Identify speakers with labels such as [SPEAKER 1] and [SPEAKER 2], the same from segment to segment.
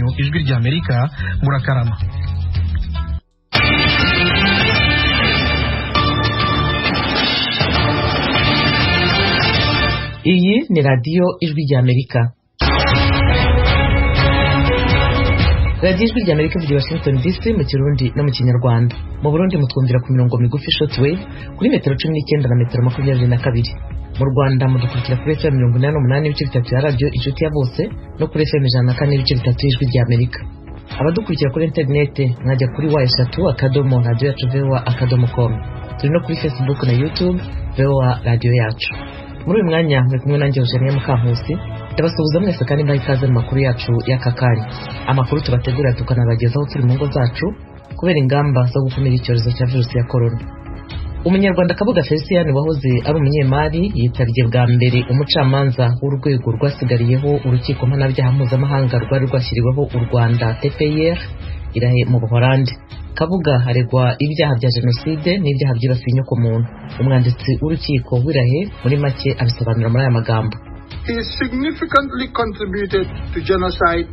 [SPEAKER 1] Yanyu Ijwi ry'Amerika, murakarama.
[SPEAKER 2] Iyi ni radiyo Ijwi ry'Amerika. Radiyo Ijwi ry'Amerika ivugira Washington DC mu Kirundi no mu Kinyarwanda. Mu Burundi mutwumvira ku mirongo migufi shortwave kuri metero 19 na metero 22. Mu Rwanda mudukurikira kuri FM 88.3 ya radiyo Inshuti ya Bose no kuri FM 104.3 y'Ijwi ry'Amerika. Abadukurikira kuri interinete mwajya kuri w3.radioyacu.voa.com. Turi no kuri Facebook na YouTube VOA Radiyo Yacu. Muri uyu mwanya muri kumwe nanjye Eugenie Mukankusi, ndabasuhuza mwese kandi mbaha ikaze mu makuru yacu y'aka kanya. Amakuru tubategura tukanabagezaho turi mu ngo zacu kubera ingamba zo gukumira icyorezo cya virusi ya corona. Umunyarwanda Kabuga Felicien wahoze ari umunyemari yitabye bwa mbere umucamanza w'urwego rwasigariyeho urukiko mpanabyaha mpuzamahanga rwari rwashyiriweho u Rwanda TPIR irahe mu Buholandi. Kabuga aregwa ibyaha bya jenoside n'ibyaha byibasiye inyokomuntu. Umwanditsi w'urukiko w'Irahe muri make abisobanura muri aya magambo.
[SPEAKER 3] He significantly contributed to genocide,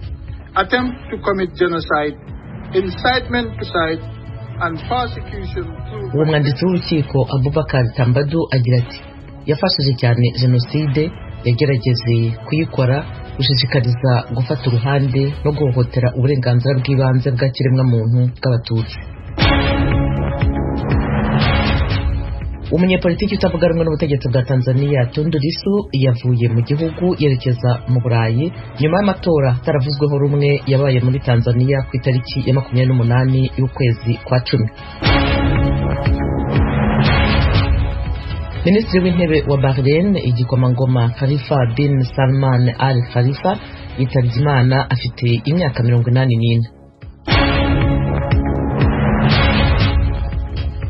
[SPEAKER 3] attempt to commit genocide, incitement to genocide, and persecution through.
[SPEAKER 2] Uwo mwanditsi w'urukiko Abubakar Tambadu agira ati yafashije cyane jenoside, yagerageje kuyikora, gushishikariza gufata uruhande no guhohotera uburenganzira bw'ibanze bwa kiremwamuntu bw'Abatutsi. Umunyepolitiki utavuga rumwe n'ubutegetsi bwa Tanzania Tundu Lissu yavuye mu gihugu yerekeza mu Burayi nyuma y'amatora ataravuzweho rumwe yabaye muri Tanzania ku itariki ya 28 y'ukwezi kwa 10. Minisitiri w'Intebe wa Bahrain igikomangoma Khalifa bin Salman Al Khalifa yitabye Imana afite imyaka 84.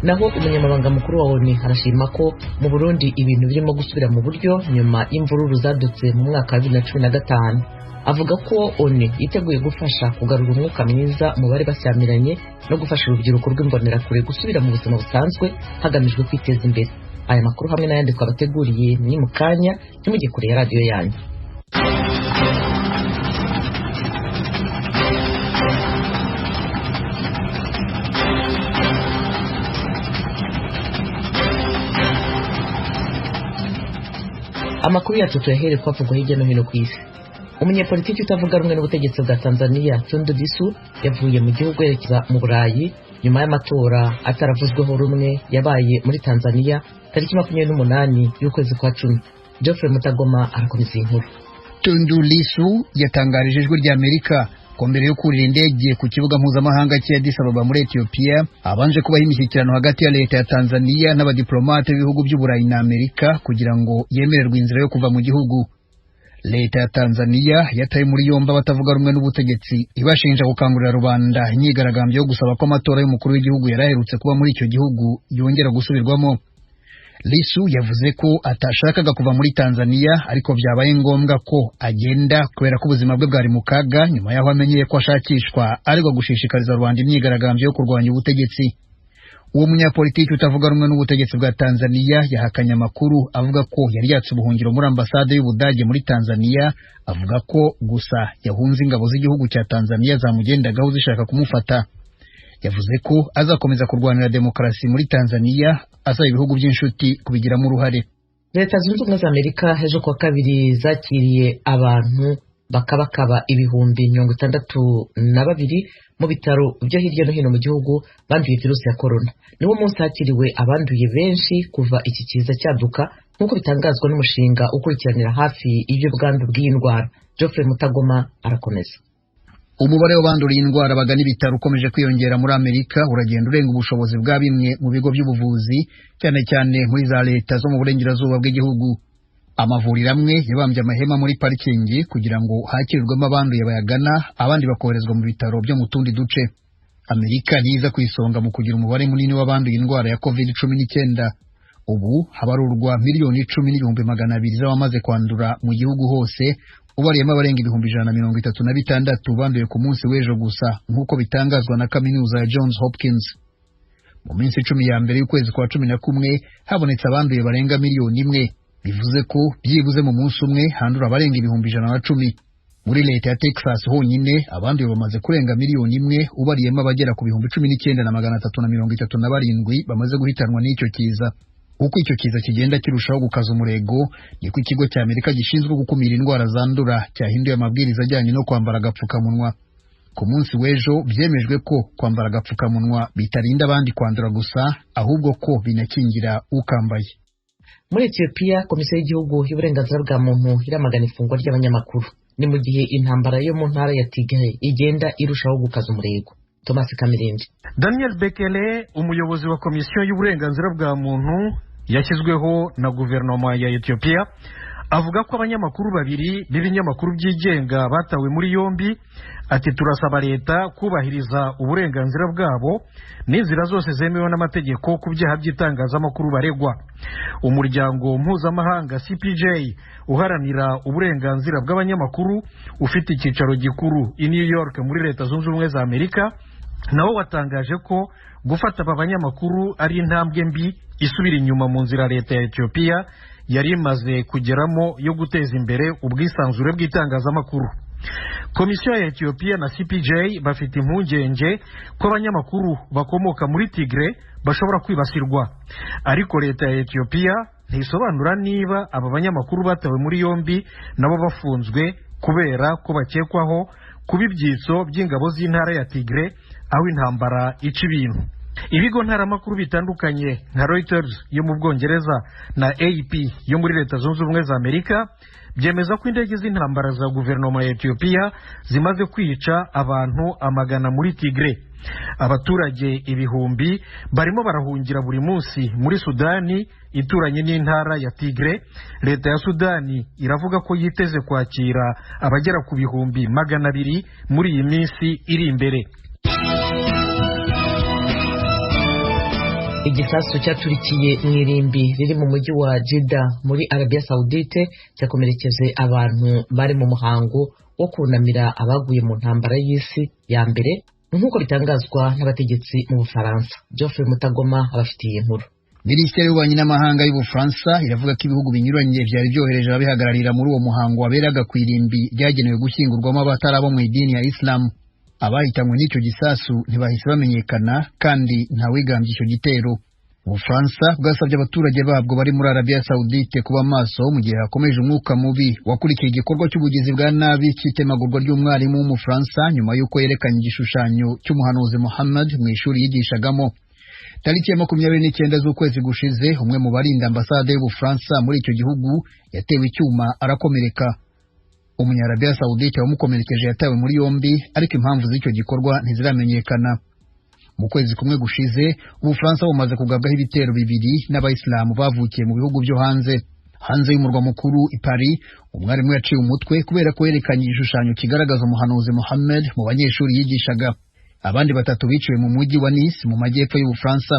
[SPEAKER 2] Naho umunyamabanga mukuru wa ONU arashima ko mu Burundi ibintu birimo gusubira mu buryo nyuma y'imvururu zadutse mu mwaka wa 2015. Avuga ko ONU yiteguye gufasha kugarura umwuka mwiza mu bari bashyamiranye no gufasha urubyiruko rw'imbonerakure gusubira mu buzima busanzwe hagamijwe kwiteza imbere. Aya makuru hamwe n'ayandi twabateguriye ni mu kanya, ntimujye kure ya radiyo yanyu. Amakuru yacu tuyahere kwavugwa hirya no hino ku isi. Umunyepolitiki utavuga rumwe n'ubutegetsi bwa Tanzania Tundu Lissu yavuye mu gihugu yerekeza mu Burayi nyuma y'amatora ataravuzweho rumwe yabaye muri Tanzania tariki 28 y'ukwezi kwa 10. Geoffrey Mutagoma arakomeza iyi nkuru.
[SPEAKER 4] Tundu Lissu yatangarije Ijwi ry'Amerika ko mbere yo kurira indege ku kibuga mpuzamahanga cy'i Addis Ababa muri Ethiopia abanje kubaho imishyikirano hagati ya leta ya Tanzania n'abadiplomate b'ibihugu by'Uburayi na Amerika kugira ngo yemererwe inzira yo kuva mu gihugu. Leta ya Tanzania yataye muri yombi abatavuga rumwe n'ubutegetsi ibashinja gukangurira rubanda imyigaragambyo yo gusaba ko amatora y'umukuru w'igihugu yaraherutse kuba muri icyo gihugu yongera gusubirwamo. Lissu yavuze ko atashakaga kuva muri Tanzania ariko byabaye ngombwa ko agenda kubera ko ubuzima bwe bwari mu kaga nyuma y'aho amenyeye ko ashakishwa aregwa gushishikariza rubanda imyigaragambyo yo kurwanya ubutegetsi. Uwo munyapolitiki utavuga rumwe n'ubutegetsi bwa Tanzania yahakanye amakuru avuga ko yari yatse ubuhungiro muri ambasade y'Ubudage muri Tanzania, avuga ko gusa yahunze ingabo z'igihugu cya Tanzania zamugendagaho zishaka kumufata. Yavuze ko azakomeza kurwanira demokarasi muri Tanzania, asaba ibihugu by'inshuti kubigiramo uruhare.
[SPEAKER 2] Leta Zunze Ubumwe za Amerika ejo kuwa kabiri zakiriye abantu bakabakaba 62,000 mu bitaro byo hirya no hino mu gihugu banduye virusi ya corona. Niwo munsi hakiriwe abanduye benshi kuva iki kiza cyaduka, nk'uko bitangazwa n'umushinga ukurikiranira hafi iby'ubwandu bw'iyi ndwara. Geoffrey Mutagoma arakomeza.
[SPEAKER 4] Umubare w'abanduriye indwara bagana ibitaro ukomeje kwiyongera muri Amerika uragenda urenga ubushobozi bwa bimwe mu bigo by'ubuvuzi, cyane cyane muri za leta zo mu burengerazuba bw'igihugu. Amavuriro amwe yabambye amahema muri parikingi kugira ngo hakirirwemo abanduye bayagana, abandi bakoherezwa mu bitaro byo mu tundi duce. Amerika ntiza ku isonga mu kugira umubare munini w'abanduye indwara ya COVID-19. Ubu habarurwa 10,200,000 z'abamaze kwandura mu gihugu hose, ubariyemo abarenga 136,000 banduye ku munsi w'ejo gusa, nk'uko bitangazwa na kaminuza ya Johns Hopkins. Mu minsi 10 ya mbere y'ukwezi kwa 11 habonetse abanduye barenga 1,000,000, bivuze ko byibuze mu munsi umwe handura abarenga 110,000. Muri leta ya Texas honyine abanduye bamaze kurenga 1 miliyoni, ubariyemo abagera ku 19,337 bamaze guhitanwa n'icyo kiza. Uko icyo kiza kigenda kirushaho gukaza umurego, niko ikigo cya Amerika gishinzwe gukumira indwara zandura cyahinduye amabwiriza ajyanye no kwambara agapfukamunwa. Ku munsi w'ejo byemejwe ko kwambara agapfukamunwa bitarinda abandi kwandura gusa, ahubwo ko binakingira ukambaye.
[SPEAKER 2] Muri Etiyopiya, Komisiyo y'Igihugu y'Uburenganzira bwa Muntu iramagana ifungwa ry'abanyamakuru. Ni mu gihe intambara yo mu ntara ya Tigray igenda irushaho gukaza umurego. Thomas Kamirindi.
[SPEAKER 1] Daniel Bekele, umuyobozi wa Komisiyo y'Uburenganzira bwa Muntu yashyizweho na guverinoma ya Etiyopiya, avuga ko abanyamakuru babiri b'ibinyamakuru byigenga batawe muri yombi. Ati: "Turasaba leta kubahiriza uburenganzira bwabo n'inzira zose zemewe n'amategeko ku byaha by'itangazamakuru baregwa." Umuryango mpuzamahanga CPJ uharanira uburenganzira bw'abanyamakuru, ufite icyicaro gikuru i New York muri Leta Zunze Ubumwe za Amerika, nawo watangaje ko gufata aba banyamakuru ari intambwe mbi isubira inyuma mu nzira leta ya Etiyopiya yari imaze kugeramo yo guteza imbere ubwisanzure bw'itangazamakuru. Komisiyo ya Etiyopiya na CPJ bafite impungenge ko abanyamakuru bakomoka muri Tigre bashobora kwibasirwa, ariko leta ya Etiyopiya ntisobanura niba aba banyamakuru batawe muri yombi nabo bafunzwe kubera ko bakekwaho kuba ibyitso by'ingabo z'intara ya Tigre, aho intambara ica ibintu. Ibigo ntaramakuru bitandukanye nka Reuters yo mu Bwongereza na AP yo muri Leta Zunze Ubumwe za Amerika byemeza ko indege z'intambara za guverinoma ya Etiyopiya zimaze kwica abantu amagana muri Tigre. Abaturage ibihumbi barimo barahungira buri munsi muri Sudani ituranye n'intara ya Tigre. Leta ya Sudani iravuga ko yiteze kwakira abagera ku 200,000 muri iyi minsi iri imbere.
[SPEAKER 2] Igisasu cyaturikiye mu irimbi riri mu mujyi wa Jida muri Arabia Saudite cyakomerekeje abantu bari mu muhango wo kunamira abaguye mu ntambara y'isi ya mbere, nk'uko bitangazwa n'abategetsi mu Bufaransa. Geoffrey Mutagoma abafitiye inkuru.
[SPEAKER 4] Minisiteri y'Ububanyi n'Amahanga y'Ubufaransa iravuga ko ibihugu binyuranye byari byohereje ababihagararira muri uwo muhango waberaga ku irimbi ryagenewe gushyingurwamo abatari abo mu idini ya Isilamu. Abahitanywe n'icyo gisasu ntibahise bamenyekana, kandi ntawigambye icyo gitero. Ubufaransa bwasabye abaturage babwo bari muri Arabia Saudite kuba maso mu gihe hakomeje umwuka mubi wakurikiye igikorwa cy'ubugizi bwa nabi cy'itemagurwa ry'umwarimu w'Umufaransa nyuma y'uko yerekanye igishushanyo cy'umuhanuzi Muhammad mu ishuri yigishagamo. Tariki ya 29 z'ukwezi gushize, umwe mu barinda ambasade y'Ubufaransa muri icyo gihugu yatewe icyuma arakomereka. Umunyarabiya Saudite wamukomerekeje yatawe muri yombi, ariko impamvu z'icyo gikorwa ntiziramenyekana. Mu kwezi kumwe gushize, Ubufaransa bumaze kugabwaho ibitero bibiri n'abayisilamu bavukiye mu bihugu byo hanze. Hanze y'umurwa mukuru i Paris, umwarimu yaciye umutwe kubera ko yerekanye igishushanyo kigaragaza umuhanuzi Muhammad mu banyeshuri yigishaga. Abandi batatu biciwe mu mujyi wa Nice mu majyepfo y'Ubufaransa.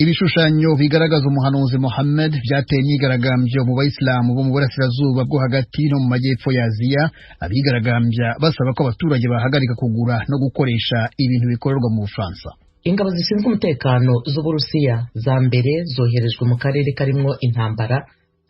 [SPEAKER 4] Ibishushanyo bigaragaza umuhanuzi Muhammad byateye imyigaragambyo mu bayisilamu bo mu burasirazuba bwo hagati no mu majyepfo ya Aziya, abigaragambya basaba ko abaturage bahagarika kugura no gukoresha ibintu bikorerwa mu Bufaransa.
[SPEAKER 2] Ingabo zishinzwe umutekano z'Uburusiya za mbere zoherejwe mu karere karimwo intambara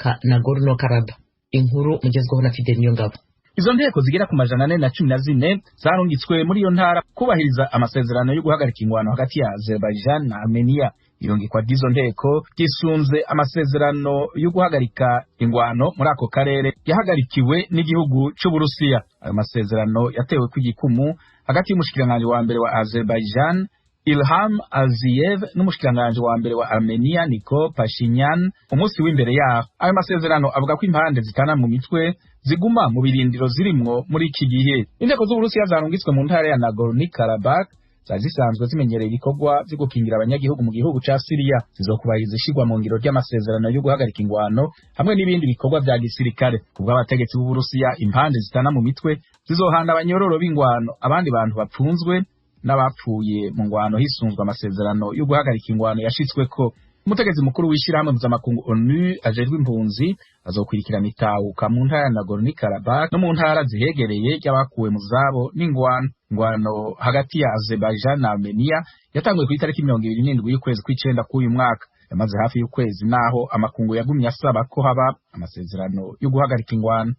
[SPEAKER 2] ka Nagorno Karabakh. Inkuru mugezweho na Fidel Niyongabo.
[SPEAKER 5] Izo nteko zigera ku 414 zarungitswe muri iyo ntara kubahiriza amasezerano yo guhagarika ingwano hagati ya Azerbaijan na Armenia. Irungikwa ry'izo nteko ryisunze amasezerano yo guhagarika ingwano muri ako karere yahagarikiwe n'igihugu c'Uburusiya. Ayo masezerano yatewe ku igikumu hagati y'umushikiranganji wa mbere wa Azerbaijan Ilham Aliyev n'umushikiranganji wa mbere wa Armenia Nikol Pashinyan umunsi w'imbere yaho. Ayo masezerano avuga ko impande zitana mu mitwe ziguma mu birindiro zirimwo muri iki gihe. Inteko z'Uburusiya zarungitswe mu ntara ya Nagorno Karabakh zari zisanzwe zimenyereye ibikorwa vyo gukingira abanyagihugu mu gihugu ca Syria. Zizokubahiriza ishirwa mu ngiro ry'amasezerano yo guhagarika ingwano hamwe n'ibindi bikorwa vya gisirikare. Kubw'abategetsi b'Uburusiya, impande zitana mu mitwe zizohana abanyororo b'ingwano, abandi bantu bapfunzwe n'abapfuye mu ngwano hisunzwe amasezerano yo guhagarika ingwano yashitsweko. Umutegetsi mukuru w'ishirahamwe mpuzamakungu ONU ajejwe impunzi azokwirikirana itahuka mu ntara ya Nagorno Karabakh no mu ntara zihegereye ry'abakuwe mu zabo n'ingwano. Ingwano hagati ya Azerbaijan na Armenia yatanguye ku itariki 27 y'ukwezi kw'icenda k'uyu mwaka, yamaze hafi y'ukwezi, naho amakungu yagumye asaba ko haba amasezerano yo guhagarika ingwano.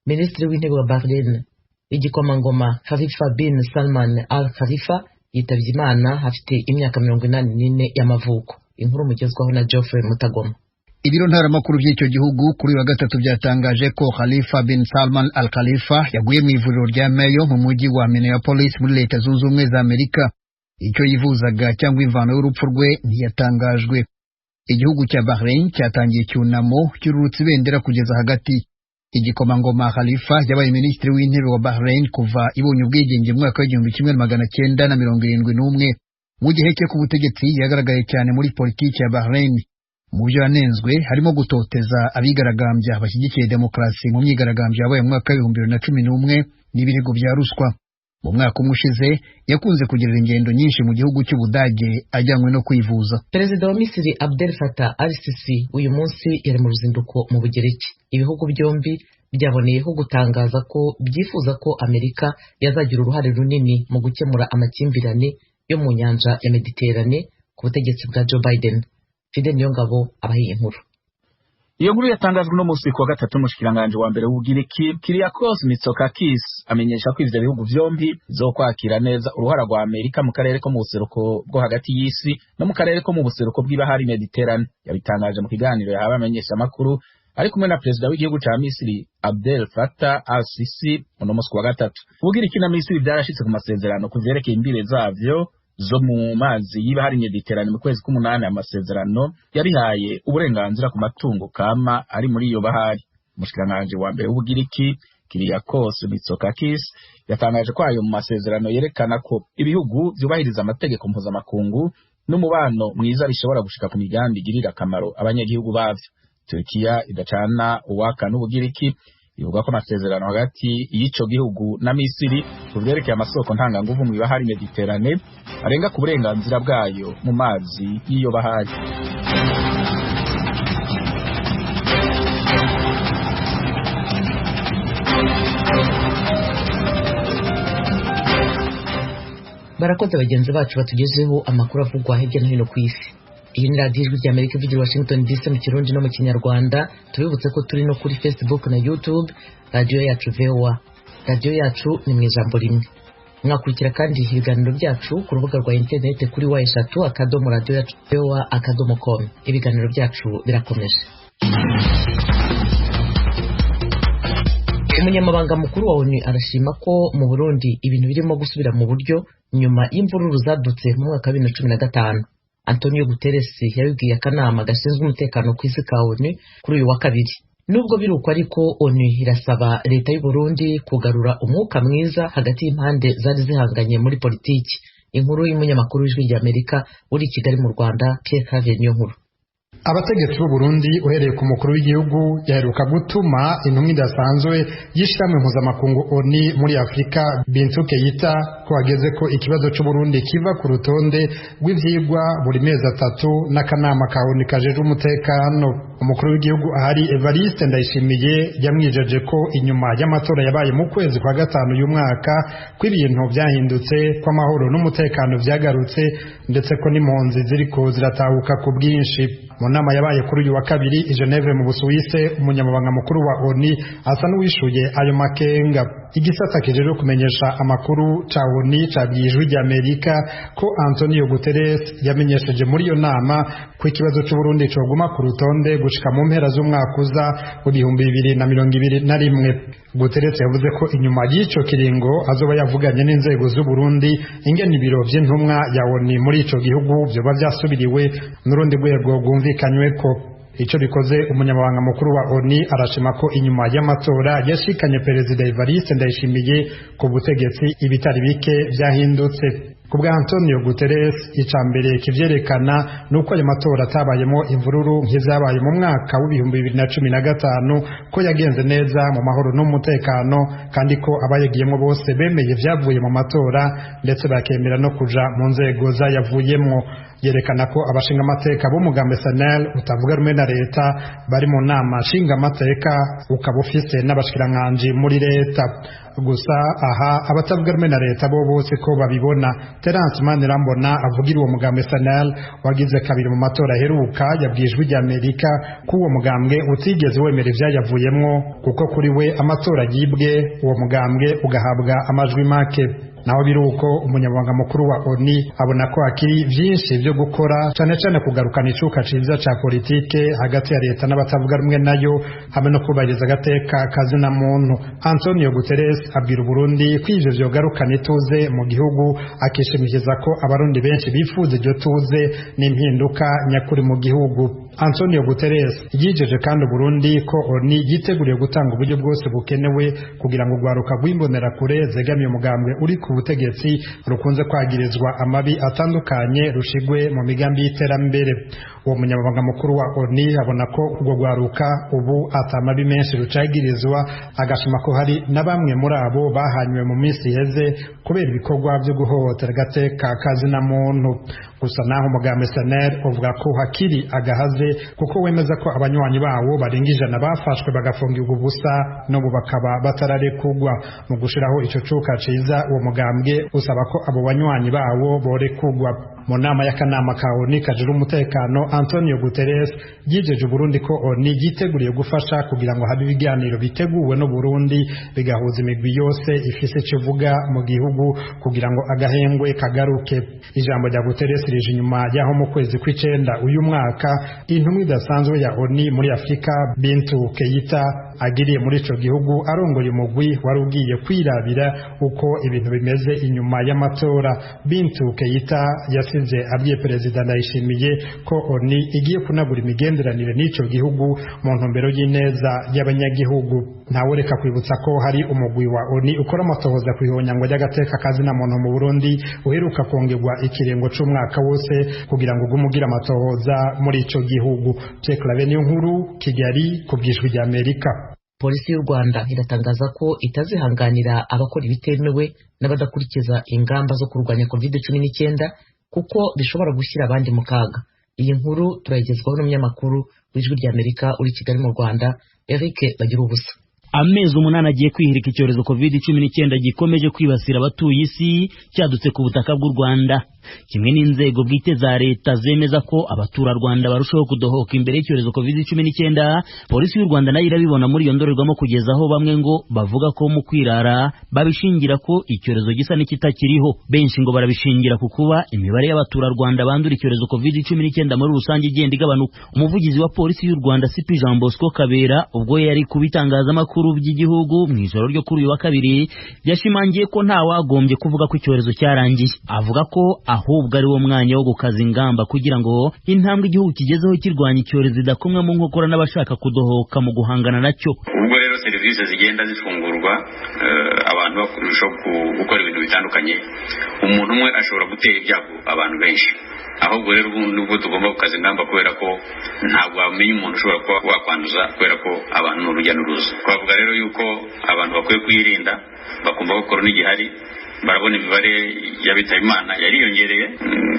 [SPEAKER 2] Minisitiri w'Intebe wa Bahrain Igikomangoma Khalifa bin Salman Al Khalifa yitabye Imana afite imyaka 84 y'amavuko. Inkuru mugezwaho na Geoffrey Mutagoma.
[SPEAKER 4] Ibiro ntaramakuru by'icyo gihugu kuri wa gatatu byatangaje ko Khalifa bin Salman Al Khalifa yaguye mu ivuriro rya Mayo mu mujyi wa Minneapolis muri Leta Zunze Ubumwe za Amerika. Icyo yivuzaga cyangwa imvano y'urupfu rwe ntiyatangajwe. Igihugu cya Bahrain cyatangiye icyunamo cyururutse ibendera kugeza hagati. Igikomangoma Khalifa yabaye minisitiri w'intebe wa Bahrain kuva ibonye ubwigenge mu mwaka w'1971. Mu gihe cye ku butegetsi yagaragaye cyane muri politiki ya Bahrain. Mu byo yanenzwe harimo gutoteza abigaragambya bashyigikiye demokarasi mu myigaragambyo yabaye mu mwaka w'2011 n'ibirego bya ruswa. Mu mwaka umwe ushize yakunze kugirira ingendo nyinshi mu gihugu cy'Ubudage ajyanywe no kwivuza.
[SPEAKER 2] Perezida wa Misiri Abdel Fattah al-Sisi uyu munsi yari mu ruzinduko mu Bugereki. Ibihugu byombi byaboneyeho gutangaza ko byifuza ko Amerika yazagira uruhare runini mu gukemura amakimbirane yo mu nyanja ya Mediterane ku butegetsi bwa Joe Biden. Fidel Niyongabo abahiye inkuru.
[SPEAKER 5] Iyo nkuru yatangajwe no musi kuwa gatatu n'umushikiranganje wa mbere w'Ubugiriki Kyriakos Mitsotakis amenyesha ko ivyo bihugu vyombi bizokwakira neza uruhara rwa Amerika mu karere ko mu buseruko bwo hagati y'isi no mu karere ko mu buseruko bw'ibahari Mediterane. Yabitangaje mu kiganiro yahawe abamenyeshamakuru ari kumwe na perezida w'igihugu ca Misiri Abdel Fattah al-Sisi uno musi kuwa gatatu. Ubugiriki na Misiri vyarashitse ku masezerano ku vyerekeye imbibe zavyo zo mu mazi y'ibahari Mediterane mu kwezi k'umunani. Amasezerano yabihaye uburenganzira ku matungo kama ari muri iyo bahari. Umushikiranganji wa mbere w'Ubugiriki Kyriakos Mitsotakis yatangaje ko ayo mu masezerano yerekana ko ibihugu vyubahiriza amategeko mpuzamakungu n'umubano mwiza bishobora gushika ku migambi igirira akamaro abanyagihugu bavyo. Turkiya idacana uwaka n'Ubugiriki ivuga ko amasezerano hagati y'ico gihugu na Misiri ku vyerekeye amasoko ntanganguvu mu ibahari Mediterane arenga ku burenganzira bwayo mu mazi y'iyo bahari.
[SPEAKER 2] Barakoze bagenzi bacu batugezeho amakuru avugwa hirya no hino ku isi. Iyi ni radiyo Ijwi ry'Amerika ivugira Washington DC mu Kirundi no mu Kinyarwanda. Tubibutse ko turi no kuri Facebook na YouTube, radiyo yacu VOA. Radiyo yacu ni mu ijambo rimwe. Mwakurikira kandi ibiganiro byacu ku rubuga rwa interineti kuri w3.radioyacu.voa.com. Ibiganiro byacu birakomeje. Umunyamabanga mukuru wa ONU arashima ko mu Burundi ibintu birimo gusubira mu buryo nyuma y'imvururu zadutse mu mwaka wa 2015. Antonio Guterres yabibwiye akanama gashinzwe umutekano ku isi ka ONU kuri uyu wa kabiri. Nubwo biruko ariko ONU irasaba leta y'u Burundi kugarura umwuka mwiza hagati y'impande zari zihanganye muri politiki. Inkuru y'umunyamakuru w'Ijwi ry'Amerika uri i Kigali mu Rwanda, Pierre Claver Niyonkuru.
[SPEAKER 6] Abategetsi b'u Burundi uhereye ku mukuru w'igihugu yaheruka gutuma intumwa idasanzwe y'ishirahamwe mpuzamakungu ONU muri Afurika Bintou Keita ko hageze ko ikibazo c'u Burundi kiva ku rutonde rw'ivyigwa buri mezi atatu n'akanama ka ONU kajejwe umutekano. Umukuru w'igihugu ahari Evariste Ndayishimiye yamwijeje ko inyuma y'amatora yabaye mu kwezi kwa gatanu y'umwaka ko ibintu vyahindutse, ko amahoro n'umutekano vyagarutse, ndetse ko n'impunzi ziriko ziratahuka ku bwinshi. Mu nama yabaye kuri uyu wa kabiri i Geneve mu Busuwise, umunyamabanga mukuru wa ONU asa n'uwishuye ayo makenga. Igisata kijejwe kumenyesha amakuru ca ONU cabwiye Ijwi ry'Amerika ko Antonio Guterres yamenyesheje muri iyo nama ko ikibazo c'u Burundi coguma ku rutonde gushika mu mpera z'umwaka uza w'2021. Guterres yavuze ko inyuma y'ico kiringo azoba yavuganye n'inzego z'u Burundi ingene ibiro vy'intumwa ya ONU muri ico gihugu vyoba vyasubiriwe n'urundi rwego rwumvikanyweko. Ico bikoze, umunyamabanga mukuru wa ONU arashima ko inyuma y'amatora yashikanye Perezida Evariste Ndayishimiye ku butegetsi ibitari bike vyahindutse. Ku bwa Antonio Guterres, ica mbere kivyerekana nuko ayo matora atabayemo imvururu nk'ivyabaye mu mwaka w'2015, ko yagenze neza mu mahoro n'umutekano, kandi ko abayagiyemo bose bemeye ivyavuye mu matora ndetse bakemera no kuja mu nzego zayavuyemwo. Yerekana ko abashingamateka b'umugambi SNL utavuga rumwe na leta bari mu nama nshingamateka, ukaba ufise n'abashikiranganji muri leta. Gusa aha abatavuga rumwe na leta bo bose ko babibona. Terence Manirambona avugira uwo mugambi SNL wagize kabiri mu matora aheruka, yabwiye Ijwi ry'Amerika ko uwo mugambwe utigeze wemera ivyayavuyemwo, kuko kuri we amatora yibwe, uwo mugambwe ugahabwa amajwi make. Naho biruko, umunyamabanga mukuru wa ONU abona ko hakiri vyinshi vyo gukora, cane cane kugarukana icuka ciza ca politike hagati ya leta n'abatavuga rumwe nayo, hamwe no kubahiriza agateka kazina muntu. Antonio Guterres abwira Burundi ko ivyo vyogarukana ituze mu gihugu, akishimikiza ko abarundi benshi bifuza iryo tuze n'impinduka nyakuri mu gihugu. Antonio Guterres yijeje kandi Burundi ko ONU yiteguriye gutanga uburyo bwose bukenewe kugira ngo urwaruka rw'imbonerakure zegamiye umugambwe uri ku butegetsi rukunze kwagirizwa amabi atandukanye rushigwe mu migambi y'iterambere. Uwo munyamabanga mukuru wa ONU abona ko urwo rwaruka ubu atamabi menshi rucagirizwa, agashima ko hari na bamwe muri abo bahanywe mu minsi iheze kubera ibikorwa byo guhohotera agateka kazina muntu. Gusa naho umugambi SNL uvuga ko hakiri agahaze, kuko wemeza ko abanywanyi bawo barenga 100 bafashwe bagafungirwa ubusa n'ubu bakaba batararekugwa. Mu gushiraho ico cuka ciza, uwo mugambwe usaba ko abo banywanyi bawo borekugwa. Mu nama y'akanama ka ONU kajejwe umutekano, Antonio Guterres yijeje Burundi ko ONU yiteguriye gufasha kugira ngo habe ibiganiro biteguwe no Burundi, bigahuza imigwi yose ifise ikivuga mu gihugu kugira ngo agahengwe kagaruke. Ijambo rya Guterres rije inyuma y'aho mu kwezi kw'icenda uyu mwaka intumwa idasanzwe ya ONU muri Afrika, Bintu Keita, agiriye muri ico gihugu arongoye umugwi wari ugiye kwirabira uko ibintu bimeze inyuma y'amatora. Bintu Keita yasize abwiye Perezida Ndayishimiye ko ONU igiye kunagura imigenderanire n'ico gihugu mu ntumbero y'ineza y'abanyagihugu. Ntaworeka kwibutsa ko hari umugwi wa ONU ukora amatohoza ku ihonyangwa ry'agateka kazina muntu mu Burundi uheruka kongerwa ikiringo c'umwaka wose kugira ngo ugume ugira amatohoza muri ico gihugu. Pierre Claver Niyonkuru, Kigali, ku bw'Ijwi ry'Amerika.
[SPEAKER 2] Polisi y'u Rwanda iratangaza ko itazihanganira abakora ibitemewe n'abadakurikiza ingamba zo kurwanya COVID-19 kuko bishobora gushyira abandi mu kaga. Iyi nkuru turayigezwaho n'umunyamakuru w'Ijwi ry'Amerika uri Kigali mu Rwanda, Eric Bagirubusa.
[SPEAKER 7] Amezi 8 agiye kwihirika icyorezo COVID-19 gikomeje kwibasira abatuye isi cyadutse ku butaka bw'u Rwanda. Kimwe n'inzego bwite za leta zemeza ko abaturarwanda barushaho kudohoka imbere y'icyorezo COVID-19, polisi y'u Rwanda nayo irabibona muri iyo ndorerwamo, kugeza aho bamwe ngo bavuga ko mu kwirara babishingira ko icyorezo gisa n'ikitakiriho. Benshi ngo barabishingira ku kuba imibare y'abaturarwanda bandura icyorezo COVID-19 muri rusange igenda igabanuka. Umuvugizi wa polisi y'u Rwanda CP Jean Bosco Kabera, ubwo yari ku bitangazamakuru by'igihugu mu ijoro ryo kuri uyu wa kabiri, yashimangiye ko nta wagombye kuvuga ko icyorezo cyarangiye. Avuga ko ahubwo ari wo mwanya wo gukaza ingamba kugira ngo intambwe igihugu kigezeho kirwanya icyorezo idakomwa mu nkokora n'abashaka kudohoka mu guhangana nacyo.
[SPEAKER 8] Ubwo rero serivisi zigenda zifungurwa, abantu bakurushaho gukora ibintu bitandukanye, umuntu umwe ashobora gutera ibyago abantu benshi. Ahubwo rero nubwo tugomba gukaza ingamba, kubera ko ntabwo wamenya umuntu ushobora kuba wakwanduza, kubera ko abantu ni urujya n'uruza. Twavuga rero yuko abantu bakwiye kwirinda, bakumva ko korona igihari. Barabona imibare y'abitaba Imana yariyongereye,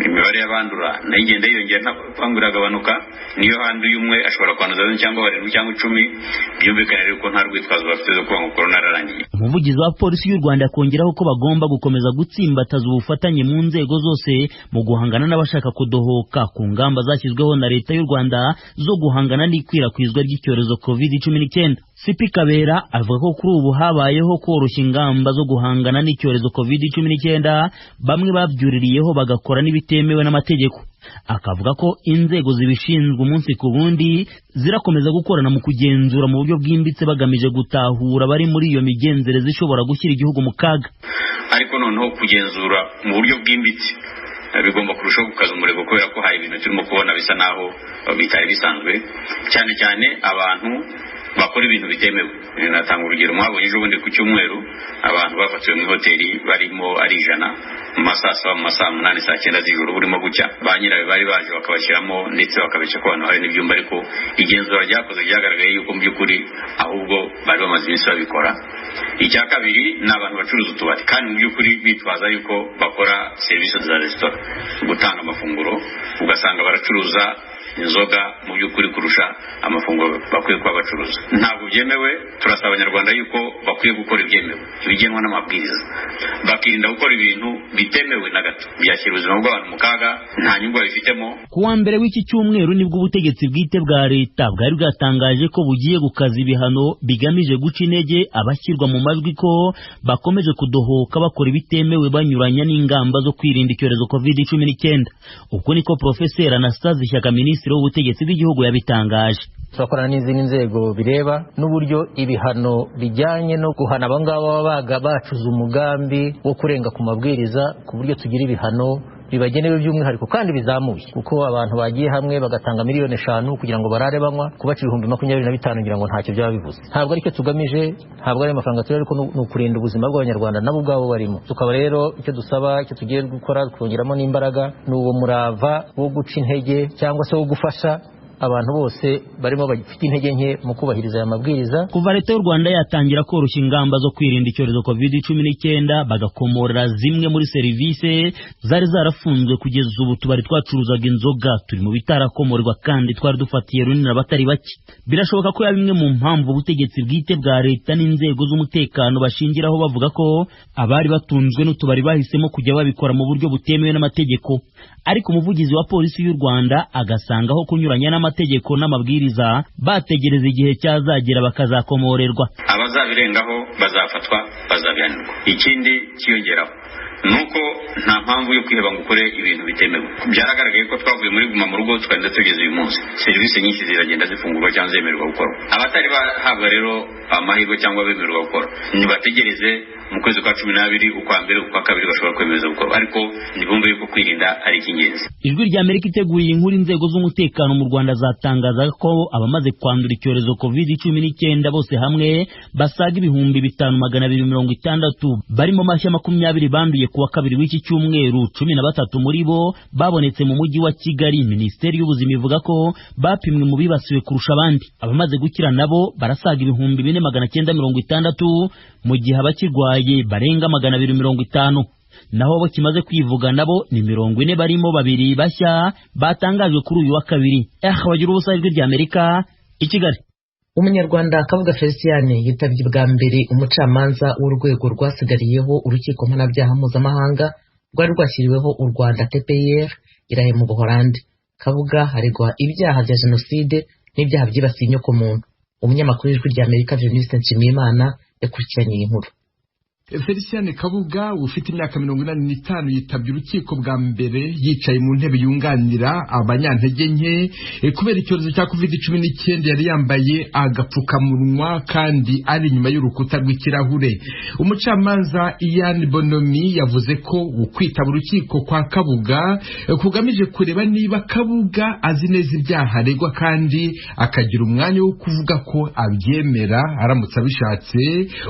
[SPEAKER 8] imibare y'abandura nayo igenda yiyongera, ntabwo iragabanuka. Niyo handuye umwe ashobora kwanduza 4 cyangwa 7 cyangwa 10. Byumvikane rero ko nta rwitwazo bafite zo kuvuga ngo korona yararangiye.
[SPEAKER 7] Umuvugizi wa polisi y'u Rwanda akongeraho ko bagomba gukomeza gutsimbataza ubufatanye mu nzego zose mu guhangana n'abashaka kudohoka ku ngamba zashyizweho na leta y'u Rwanda zo guhangana n'ikwirakwizwa ry'icyorezo COVID-19. CP Kabera avuga ko kuri ubu habayeho koroshya ingamba zo guhangana n'icyorezo COVID-19, bamwe babyuririyeho bagakora n'ibitemewe n'amategeko. Akavuga ko inzego zibishinzwe umunsi ku wundi zirakomeza gukorana mu kugenzura mu buryo bwimbitse, bagamije gutahura bari muri iyo migenzereze ishobora gushyira igihugu mu kaga.
[SPEAKER 8] Ariko noneho kugenzura mu buryo bwimbitse bigomba kurushaho gukaza umurego, kubera ko hari ibintu turimo kubona bisa naho bitari bisanzwe, cyane cyane abantu bakora ibintu bitemewe. Natanga urugero, mwabonye ejo bundi ku cyumweru abantu bafatiwe mu hoteli barimo ari 100 mu masaa 7, mu masaa 8, saa 9 z'ijoro burimo gucya. Ba nyirayo bari baje bakabashyiramo ndetse bakabica ko abantu hari n'ibyumba, ariko igenzura ryakoze ryagaragaye yuko mu by'ukuri ahubwo bari bamaze iminsi babikora. Icya kabiri ni abantu bacuruza utubari kandi mu by'ukuri bitwaza yuko bakora serivisi za resitora, gutanga amafunguro, ugasanga baracuruza inzoga mu by'ukuri kurusha amafunguro bakwiye kuba bacuruza. Ntabwo byemewe. Turasaba Abanyarwanda yuko bakwiye gukora ibyemewe, ibigenwa n'amabwiriza, bakirinda gukora ibintu bitemewe na gato byashyira ubuzima bw'abantu mu kaga, nta nyungu babifitemo.
[SPEAKER 7] Ku wa mbere w'iki cyumweru nibwo ubutegetsi bwite bwa leta bwari bwatangaje ko bugiye gukaza ibihano bigamije guca intege abashyirwa mu majwi ko bakomeje kudohoka bakora ibitemewe banyuranya n'ingamba zo kwirinda icyorezo COVID-19. Uko niko Profeseri Anastase Shyaka, Minisitiri w'Ubutegetsi bw'Igihugu, yabitangaje.
[SPEAKER 9] Turakorana n'izindi nzego bireba n'uburyo ibihano bijyanye no guhana abangaba baba bacuze umugambi wo kurenga ku mabwiriza, ku buryo tugira ibihano bibagenewe by'umwihariko kandi bizamuye, kuko abantu bagiye hamwe bagatanga 5 miliyoni kugira ngo barare banywa, kubaca 25,000 ngira ngo ntacyo byaba bivuze. Ntabwo aricyo tugamije, ntabwo ari amafaranga turi, ariko ni ukurinda ubuzima bw'Abanyarwanda nabo ubwabo barimo. Tukaba rero icyo dusaba, icyo tugiye gukora twongeramo n'imbaraga, ni uwo murava wo guca intege cyangwa se wo gufasha abantu bose barimo bafite intege nke mu kubahiriza aya mabwiriza.
[SPEAKER 7] Kuva leta y'u Rwanda yatangira koroshya ingamba zo kwirinda icyorezo COVID-19, bagakomorera zimwe muri serivisi zari zarafunzwe, kugeza ubu tubari twacuruzaga inzoga turi mu bitarakomorwa kandi twari dufatiye runini abatari bake. Birashoboka ko yaba imwe mu mpamvu ubutegetsi bwite bwa leta n'inzego z'umutekano bashingiraho bavuga ko abari batunzwe n'utubari bahisemo kujya babikora mu buryo butemewe n'amategeko. Ariko umuvugizi wa polisi y'u Rwanda agasanga aho kunyuranya n'amategeko n'amabwiriza, bategereza igihe cyazagera bakazakomorerwa.
[SPEAKER 8] Abazabirengaho bazafatwa, bazabihanirwa. Ikindi kiyongeraho nuko nta mpamvu yo kwiheba ngo ukore ibintu bitemewe. Byaragaragaye ko twavuye muri guma mu rugo tukagenda tugeze uyu munsi, serivisi nyinshi ziragenda zifungurwa cyangwa zemererwa gukora. Abatari bahabwa rero amahirwe cyangwa bemererwa gukora, nibategereze mu kwezi kwa 12, ukwa mbere, ukwa kabiri, bashobora kwemereza gukora, ariko ntibumve yuko kwirinda ari icy'ingenzi.
[SPEAKER 7] Ijwi rya Amerika iteguye inkuru, inzego z'umutekano mu Rwanda zatangazaga ko abamaze kwandura icyorezo COVID-19 bose hamwe basaga 5260, barimo mashya 20 banduye ku wa kabiri w'iki cyumweru. 13 muri bo babonetse mu mujyi wa Kigali. Minisiteri y'Ubuzima ivuga ko bapimwe mu bibasiwe kurusha abandi. Abamaze gukira nabo barasaga 4960, mu gihe abakirwaye barenga 250. Naho bo kimaze kwivuga nabo ni 40, barimo babiri bashya batangajwe kuri uyu wa kabiri. Bagira ubusa, Ijwi rya Amerika, i Kigali.
[SPEAKER 2] Umunyarwanda Kabuga Felicien yitabye bwa mbere umucamanza w'urwego rwasigariyeho urukiko mpanabyaha mpuzamahanga rwari rwashyiriweho u Rwanda, TPIR, i La Haye mu Buholandi. Kabuga aregwa ibyaha bya jenoside n'ibyaha byibasiye inyokomuntu. Umunyamakuru w'Ijwi rya Amerika Venuste Nshimiyimana yakurikiranye iyi nkuru.
[SPEAKER 10] Felicien Kabuga ufite imyaka 85 yitabye urukiko bwa mbere yicaye mu ntebe yunganira abanyantege nke. Kubera icyorezo cya COVID-19 yari yambaye agapfukamunwa kandi ari inyuma y'urukuta rw'ikirahure. Umucamanza Ian Bonomy yavuze ko ukwitaba urukiko kwa Kabuga kugamije kureba niba Kabuga azi neza ibyaha aregwa kandi akagira umwanya wo kuvuga ko abyemera aramutse abishatse.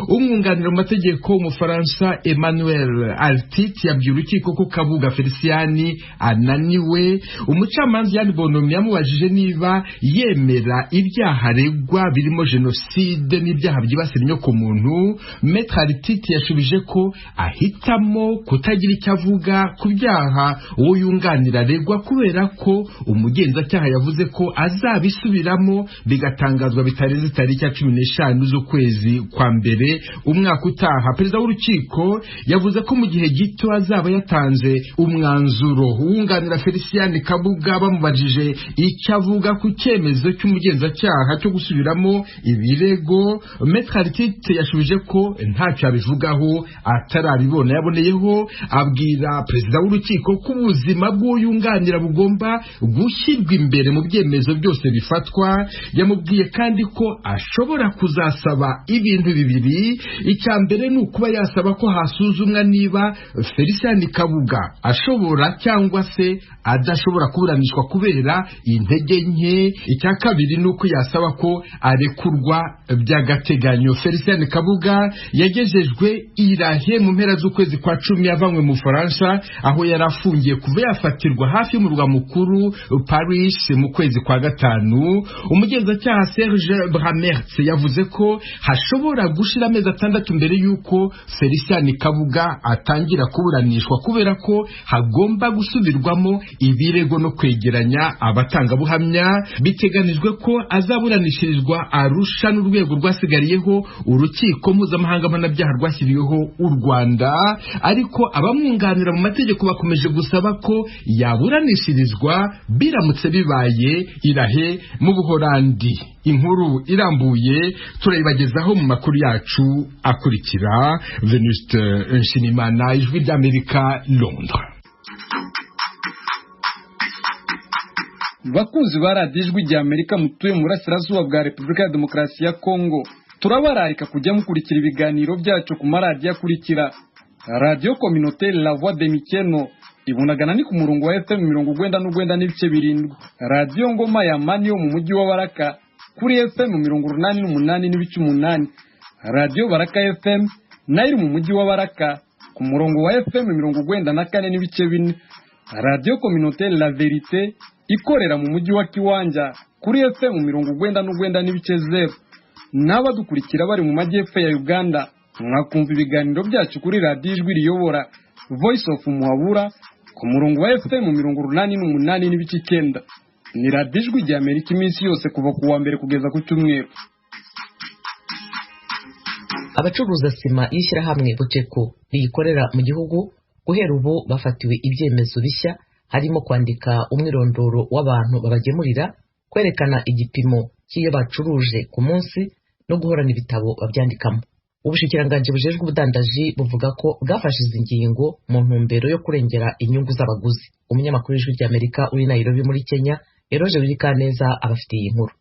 [SPEAKER 10] Umwunganira mu mategeko w'Umufaransa Emmanuel Altit yabwiye urukiko ko Kabuga Feliciani ananiwe. Umucamanza Ian Bonomy yamubajije niba yemera ibyaha aregwa birimo jenoside n'ibyaha byibasira inyokomuntu. Maître Altit yashubije ko ahitamo kutagira icyo avuga ku byaha uwo yunganira aregwa, kubera ko umugenzacyaha yavuze ko azabisubiramo bigatangazwa bitarenze tariki ya 15 z'ukwezi kwa mbere umwaka utaha. Perezida w'urukiko yavuze ko mu gihe gito azaba yatanze umwanzuro. Uwunganira Felicien Kabuga bamubajije icyo avuga ku cyemezo cy'umugenzacyaha cyo gusubiramo ibirego, Maître Altit yashubije ko ntacyo abivugaho atarabibona. Yaboneyeho abwira perezida w'urukiko ko ubuzima bw'uwo bugomba gushyirwa imbere mu byemezo byose bifatwa. Yamubwiye kandi ko ashobora kuzasaba ibintu bibiri: icya mbere ni ukuba kuba yasaba ko hasuzumwa niba Felicien Kabuga ashobora cyangwa se adashobora kuburanishwa kubera intege nke. Icya kabiri ni uko yasaba ko arekurwa by'agateganyo. Felicien Kabuga yagejejwe irahe mu mpera z'ukwezi kwa 10 avanywe mu Faransa aho yari afungiye kuva yafatirwa hafi y'umurwa mukuru Paris mu kwezi kwa 5. Umugenzacyaha Serge Bramertz yavuze ko hashobora gushira amezi 6 mbere yuko Felicien Kabuga atangira kuburanishwa kubera ko hagomba gusubirwamo ibirego no kwegeranya abatangabuhamya. Biteganijwe ko azaburanishirizwa Arusha n'urwego rwasigariyeho urukiko mpuzamahanga mpanabyaha rwashyiriweho u Rwanda, ariko abamwunganira mu mategeko bakomeje gusaba ko yaburanishirizwa biramutse bibaye irahe mu Buholandi. Inkuru irambuye turayibagezaho mu makuru yacu akurikira. Venuste Nshimimana, Ijwi ry'Amerika, Londres.
[SPEAKER 11] Bakunzi ba radiyo Ijwi ry'Amerika mutuye mu burasirazuba bwa Repubulika ya Demokarasi ya Kongo, turabararika kujya mukurikira ibiganiro byacu ku maradiyo akurikira: Radiyo Communautaire La Voix de Mikeno ibunagana ni ku murongo wa FM 99.7, Radiyo Ngoma ya Mani yo mu mujyi wa Baraka kuri FM 88.8, Radiyo Baraka FM nayo iri mu mujyi wa Baraka ku murongo wa FM 94.4, Radiyo Communautaire La Verite ikorera mu mujyi wa Kiwanja kuri FM 99.0. N'abadukurikira bari mu majyepfo ya Uganda mwakumva ibiganiro byacu kuri radiyo Ijwi riyobora Voice of Muhabura ku murongo wa FM 88.9. Ni radiyo Ijwi rya Amerika iminsi yose kuva ku wa mbere kugeza ku cyumweru.
[SPEAKER 2] Abacuruza sima y'ishyirahamwe Buteko riyikorera mu gihugu guhera ubu bafatiwe ibyemezo bishya, harimo kwandika umwirondoro w'abantu babagemurira, kwerekana igipimo cy'iyo bacuruje ku munsi no guhorana ibitabo babyandikamo. Ubushikiranganji bujejwe ubudandaji buvuga ko bwafashe izi ngingo mu ntumbero yo kurengera inyungu z'abaguzi. Umunyamakuru w'Ijwi ry'Amerika uri Nairobi muri Kenya, Eroje Wirikaneza, abafitiye iyi nkuru.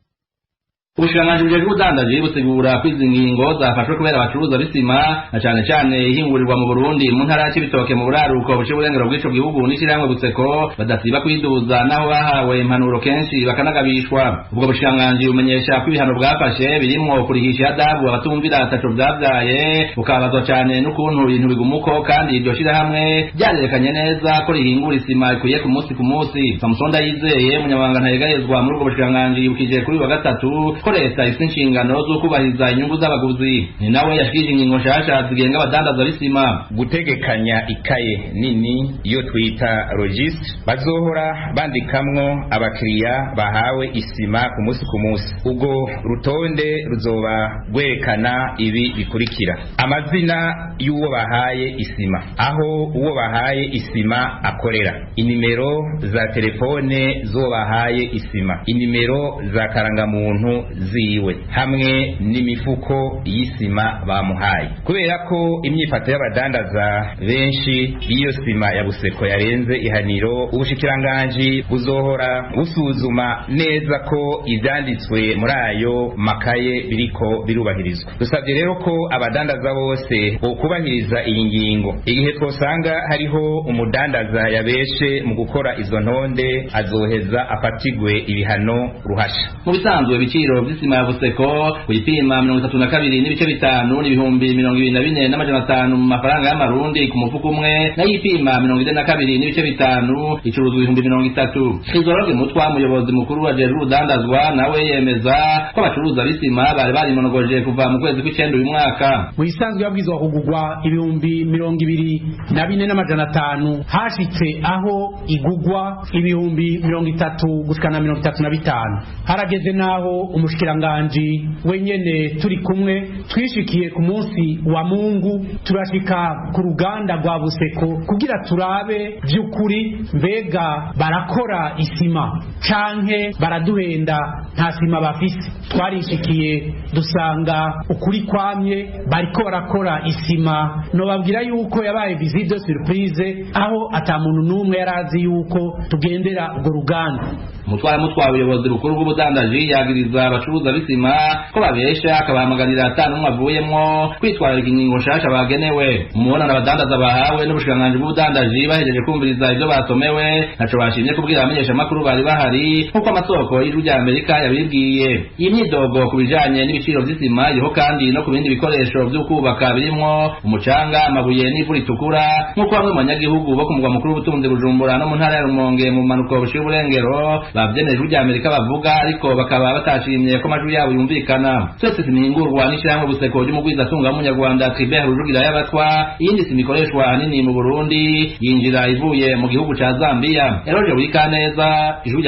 [SPEAKER 12] Ubushikiranganji bujejwe ubudandaji busigura ko izi ngingo zafashwe kubera abacuruza b'isima na cane cane ihingurirwa mu Burundi mu ntara ya Cibitoke mu buraruko buciye uburengero bw'ico gihugu n'ishirahamwe Buseko badasiba kwiduza naho bahawe impanuro kenshi bakanagabishwa. Ubwo bushikiranganji bumenyesha ko ibihano bwafashe birimwo kurihisha ihadabu abatumvira ataco vyavyaye, bukababazwa cane n'ukuntu ibintu biguma uko kandi iryo shirahamwe ryarerekanye neza ko rihingura isima ikwiye ku munsi ku munsi. Samusoni Ndayizeye, umunyamabanga ntayegayezwa muri ubwo bushikiranganji, yibukije kuri uyu wa gatatu ko leta ifite inshingano zo kubahiriza inyungu z'abaguzi. Ni nawe yashikije ingingo nshasha zigenga abadandaza b'isima.
[SPEAKER 13] Gutegekanya ikaye nini iyo twita registre bazohora bandikamwo abakiriya bahawe isima ku munsi ku munsi. Ubwo rutonde ruzoba rwerekana ibi bikurikira: amazina y'uwo bahaye isima, aho uwo bahaye isima akorera, inimero za telefone z'uwo bahaye isima, inimero za karangamuntu ziwe, hamwe n'imifuko y'isima bamuhaye. Kubera ko imyifato y'abadandaza benshi b'iyo sima ya Buseko yarenze ihaniro, ubushikiranganji buzohora busuzuma neza ko ivyanditswe muri ayo makaye biriko birubahirizwa. Dusabye rero ko abadandaza bose bokubahiriza iyi ngingo. Igihe twosanga hariho umudandaza yabeshe mu gukora izo ntonde, azoheza afatigwe ibihano ruhasha.
[SPEAKER 12] Mu bisanzwe ibiciro vy'isima ya Buseko kuyipima 32.5 n'ibihumbi 24,500 mu mafaranga y'amarundi ku mufuko umwe, nayo ipima 42.5 icuruzwa ibihumbi 30. Kizoroge Mutwa, umuyobozi mukuru wa Jeru Rudandazwa, nawe yemeza ko abacuruza b'isima bari barimonogoje kuva mu kwezi kw'icenda uyu mwaka.
[SPEAKER 14] Mu bisanzwe yabwirizwa kugugwa ibihumbi 24,500, hashitse aho igugwa ibihumbi 30 gushika na 35. Harageze naho umushikiranganji wenyene turi kumwe twishikiye ku munsi wa Mungu, turashika ku ruganda rwa Buseko kugira turabe vy'ukuri mbega barakora isima canke baraduhenda nta sima bafise. Twarishikiye dusanga ukuri kwamye, bariko barakora isima. Nobabwira yuko yabaye visite de surprise, aho ata muntu n'umwe yarazi yuko tugendera urwo ruganda.
[SPEAKER 12] Umutwara mutwara ubuyobozi bukuru bw'ubudandaji yagiriza abacuruza b'isima ko babesha, akabahamagarira ata n'umwe avuyemwo kwitwararika ingingo nshasha bagenewe. Mu mubonano abadandaza bahawe n'ubushikiranganji bw'ubudandaji bahejeje kumviriza ivyo basomewe, ntaco bashimye kubwira abamenyeshamakuru bari bahari, nk'uko amasoko y'Ijwi rya Amerika yabibwiye. Iyi myidogo ku bijanye n'ibiciro vy'isima iriho kandi no ku bindi bikoresho vy'ukubaka birimwo umucanga, amabuye n'ivu ritukura, nk'uko bamwe mu banyagihugu bo ku mugwa mukuru w'ubutunzi Bujumbura no mu ntara ya Rumonge mu mpanuko bushiye uburengero bavyemeje Ijwi rya Amerika bavuga, ariko bakaba batashimye ko amajwi yabo yumvikana. Twese simingurwa n'ishirahamwe Buseko ry'umugwizatunga w'umunyarwanda Tribert Rujugira y'Abatwa. Iyindi sima ikoreshwa ahanini mu Burundi yinjira ivuye mu gihugu ca Zambia. Eroje Wikaneza, Ijwi rya